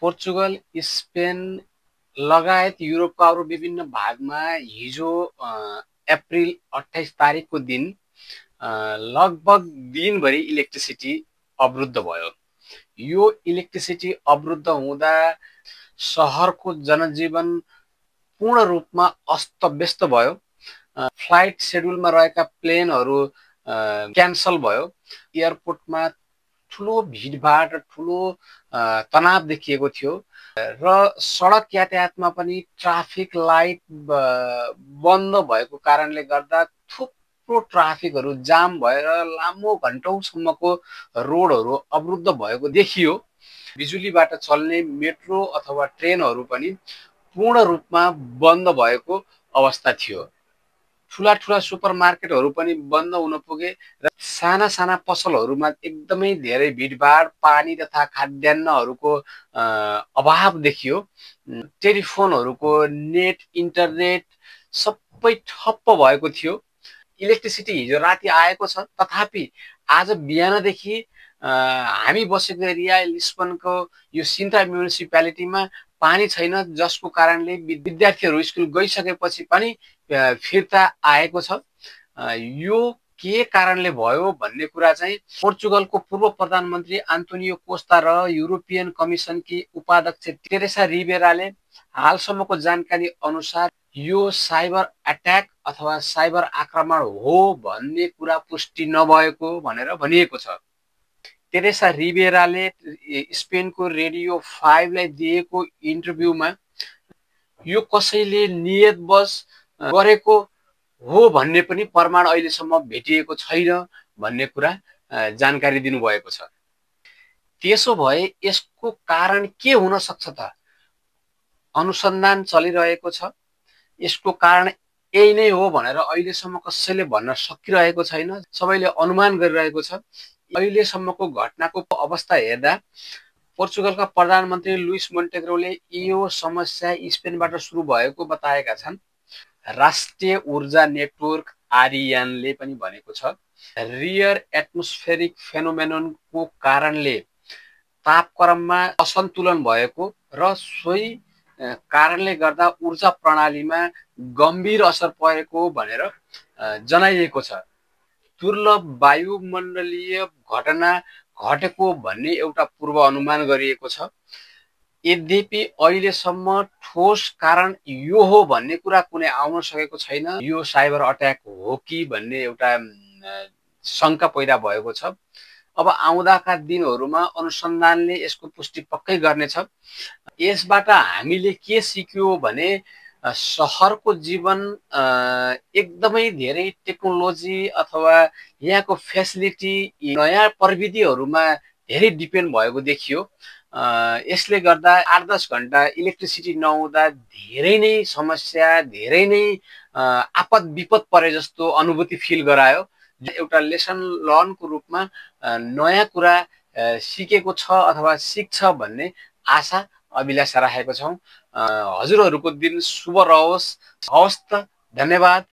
Portugal, Spain लगायत युरोपका अरू विभिन्न भागमा हिजो अप्रिल 28 तारिकको दिन लगभग दिनभरि इलेक्ट्रिसिटी अवरुद्ध भयो। यो इलेक्ट्रिसिटी अवरुद्ध हुँदा शहरको जनजीवन पूर्ण रूपमा अस्तव्यस्त भयो। फ्लाइट शेड्युलमा रहेका प्लेनहरू क्यान्सल भयो। एयरपोर्टमा ठुलो भिडभाड र ठुलो तनाव देखिएको थियो र सडक यातायातमा पनि ट्राफिक लाइट बन्द भएको कारणले गर्दा थुप्रो ट्राफिकहरू जाम भएर लामो घण्टौँसम्मको रोडहरू अवरुद्ध भएको देखियो। बिजुलीबाट चल्ने मेट्रो अथवा ट्रेनहरू पनि पूर्ण रूपमा बन्द भएको अवस्था थियो। ठुला ठुला सुपरमार्केटहरू पनि बन्द हुन पुगे र साना साना पसलहरूमा एकदमै धेरै भिडभाड, पानी तथा खाद्यान्नहरूको अभाव देखियो। टेलिफोनहरूको नेट, इन्टरनेट सबै ठप्प भएको थियो। इलेक्ट्रिसिटी हिजो राति आएको छ, तथापि आज बिहानदेखि हामी बसेको एरिया लिस्बनको यो सिन्त्रा म्युनिसिपालिटीमा पानी छैन, जसको कारणले विद्यार्थीहरू स्कुल गइसकेपछि पनि फिर्ता आएको छ। यो के कारणले भयो भन्ने कुरा चाहिँ पोर्चुगलको पूर्व प्रधानमन्त्री आन्तोनियो कोस्टा र युरोपियन कमिसनकी उपाध्यक्ष टेरेसा रिबेराले हालसम्मको जानकारी अनुसार यो साइबर अट्याक अथवा साइबर आक्रमण हो भन्ने कुरा पुष्टि नभएको भनेर भनिएको छ। टेरेसा रिबेराले स्पेनको रेडियो 5 लाई दिएको इन्टरभ्यूमा यो कसैले नियतवश गरेको हो भन्ने पनि प्रमाण अहिलेसम्म भेटिएको छैन भन्ने कुरा जानकारी दिनुभएको छ। त्यसो भए यसको कारण के हुन सक्छ त? अनुसन्धान चलिरहेको छ। यसको कारण यही नै हो भनेर अहिलेसम्म कसैले भन्न सकिरहेको छैन। सबैले अनुमान गरिरहेको छ। अहिलेसम्मको घटनाको अवस्था हेर्दा पोर्चुगलका प्रधानमन्त्री लुइस मोन्टेग्रोले यो समस्या स्पेनबाट सुरु भएको बताएका छन्। राष्ट्रिय ऊर्जा नेटवर्क आरियानले पनि भनेको छ, रियर एटमोस्फेरिक फेनोमेननको कारणले तापक्रममा असन्तुलन भएको र सोही कारणले गर्दा ऊर्जा प्रणालीमा गम्भीर असर परेको भनेर जनाइएको छ। दुर्लभ वायुमण्डलीय घटना घटेको भन्ने एउटा पूर्व अनुमान गरिएको छ। यद्यपि अहिलेसम्म ठोस कारण यो हो भन्ने कुरा कुनै आउन सकेको छैन। यो साइबर अट्याक हो कि भन्ने एउटा शंका पैदा भएको छ। अब आउँदाका दिनहरूमा अनुसन्धानले यसको पुष्टि पक्कै गर्नेछ। यसबाट हामीले के सिक्यो भने शहरको जीवन एकदमै धेरै टेक्नोलोजी अथवा यहाँको फेसिलिटी, नयाँ प्रविधिहरूमा धेरै डिपेन्ड भएको देखियो। यसले गर्दा 8-10 घण्टा इलेक्ट्रिसिटी नहुँदा धेरै नै समस्या, धेरै नै आपद विपद परे जस्तो अनुभूति फिल गरायो। एउटा लेसन लर्नको रूपमा नयाँ कुरा सिकेको छ अथवा सिक्छ भन्ने आशा अभिलाषा राखेको छौँ। हजुरहरूको दिन शुभ रहोस्। हवस् त, धन्यवाद।